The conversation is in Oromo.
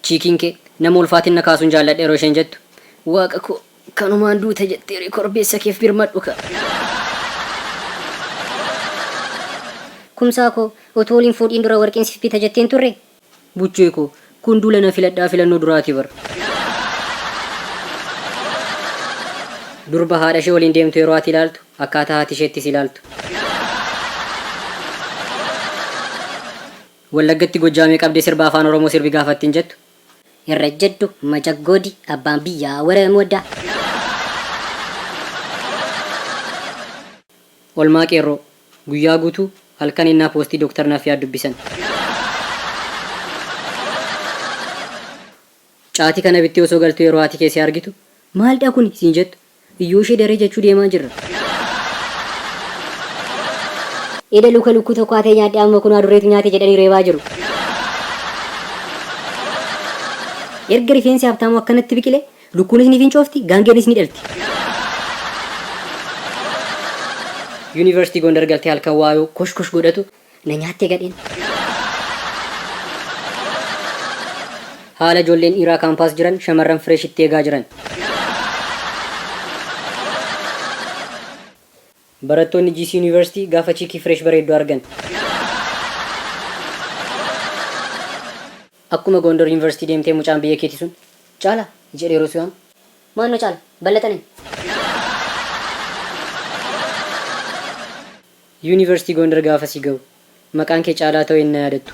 Chiikiin kee nama ulfaatinna kaasuun jaalladha yeroo isheen jettu, Waaqa koo kanumaan duuta jetteeree korbeessa keef birmadhu kaa. Kumsaa koo utuu wal hin fuudhiin dura warqeen sif bita jetteen turre? Buchee koo kun duula na filadhaa filannoo duraati bar. Durba haadhashee waliin deemtu yeroo ati ilaaltu akkaataa haati ishee itti si ilaaltu. Wallaggatti Gojjaamee qabdee sirba Afaan Oromoo sirbi gaafa ittiin jettu. Irra ejjedhu majaggoodi abbaan biyyaa waramoodda. Olmaa Qeerroo, Guyyaa guutuu halkan ennaa poostii Dr. Nafyaad dubbisan. Caatii kana bittee osoo galtuu yeroo haati kee si argitu maaldha kuni siin jettu Iyyoo ishee daree jechuu deemaa jirra. Eda luka lukkuu tokko hatee nyaadhe amma kunoo adurreetu nyaate jedhanii reebaa jiru. Erga rifeensi Habtaamuu akkanatti biqile lukkuunis ni fincoofti, gaangeenis ni dhalti. Yuunivarsiitii Gondar galtee halkan waayoo kosh kosh godhatu Na nyaatte gadheen. Haala ijoolleen dhiiraa kaampaas jiran shamarran fresh itti eegaa jiran. Barattoonni GC University gaafa chiikii fresh bareeddu argan. Akkuma Gondor University deemtee mucaan biyya keetii sun Caalaa! jedhee yeroo si waamu. Maannoo Caala? Ballaxa nani? University Gondar gaafa si gahu. Maqaan kee Caalaa ta'uu ennaa yaadattu.